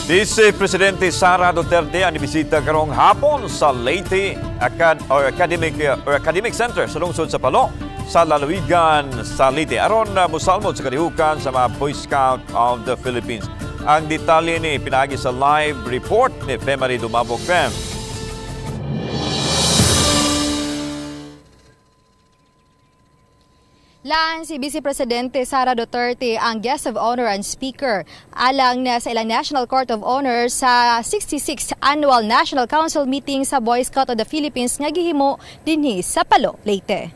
Vice Presidente Sara Duterte ang ibisita karong hapon sa Leyte Acad or Academic or Academic Center sa lungsod sa Palo sa lalawigan sa Leyte aron mosalmod sa kalihukan sa mga Boy Scout of the Philippines. Ang detalye ni pinaagi sa live report ni Femary Dumabok. Fem. Laan si Vice Presidente Sara Duterte ang guest of honor and speaker alang na sa ilang National Court of Honor sa 66th Annual National Council Meeting sa Boy Scout of the Philippines nga gihimo dinhi sa Palo, Leyte.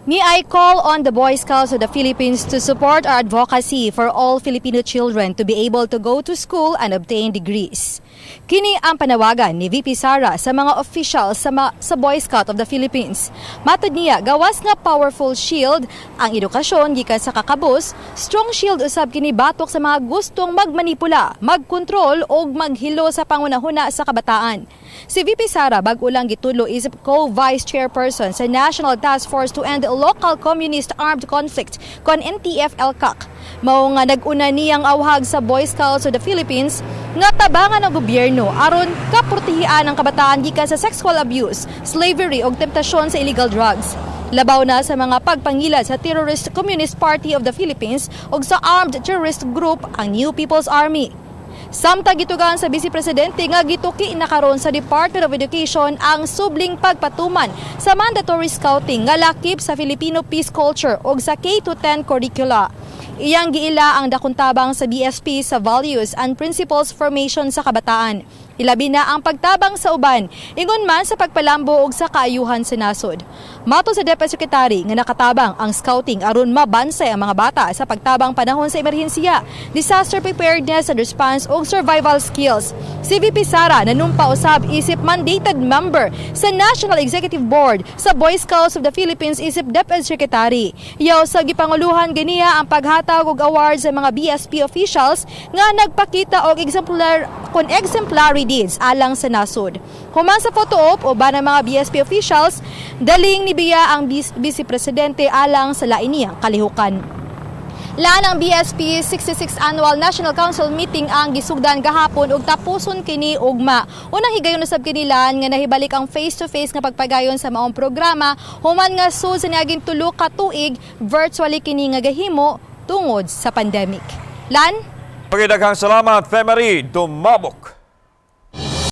May I call on the Boy Scouts of the Philippines to support our advocacy for all Filipino children to be able to go to school and obtain degrees. Kini ang panawagan ni VP Sara sa mga officials sa Boy Scout of the Philippines. Matod niya, gawas nga powerful shield ang edukasyon gikan sa kakabus, strong shield usab kini batok sa mga gustong magmanipula, magkontrol o maghilo sa pangunahuna sa kabataan. Si VP Sara bag-o lang gitulo isip co-vice chairperson sa National Task Force to End Local Communist Armed Conflict kon NTF-ELCAC. Mao nga nag-una niyang awhag sa Boy Scouts of the Philippines nga tabangan ng gobyerno aron kaprotehian ang kabataan gikan sa sexual abuse, slavery ug temptasyon sa illegal drugs. Labaw na sa mga pagpangilad sa Terrorist Communist Party of the Philippines ug sa armed terrorist group ang New People's Army. Samtang gitugan sa Vice Presidente nga gituki na karon sa Department of Education ang subling pagpatuman sa mandatory scouting nga lakip sa Filipino Peace Culture ug sa K-10 curricula. Iyang giila ang dakong tabang sa BSP sa values and principles formation sa kabataan. Ilabi na ang pagtabang sa uban, ingon man sa pagpalambo og sa kaayuhan sa nasod. Matod sa DepEd Secretary nga nakatabang ang scouting aron mabansay ang mga bata sa pagtabang panahon sa emerhensiya, disaster preparedness and response ug survival skills. Si VP Sara nanumpa usab isip mandated member sa National Executive Board sa Boy Scouts of the Philippines isip DepEd Secretary. Iyaw sa gipanguluhan ganiya ang paghatag og awards sa mga BSP officials nga nagpakita og exemplar kon exemplary deeds alang sa nasod. Human sa photo op uban ang mga BSP officials, daling nibiya ang Vice Presidente alang sa lain niyang kalihukan. Laan ang BSP 66th Annual National Council Meeting ang gisugdan gahapon ug tapuson kini ugma. Unang higayon usab kini, Lan, nga nahibalik ang face-to-face nga pagpagayon sa maong programa human nga sud sa niaging 3 ka tuig virtually kini nga gahimo tungod sa pandemic. Lan? Okay, daghang salamat, Femary Dumabok.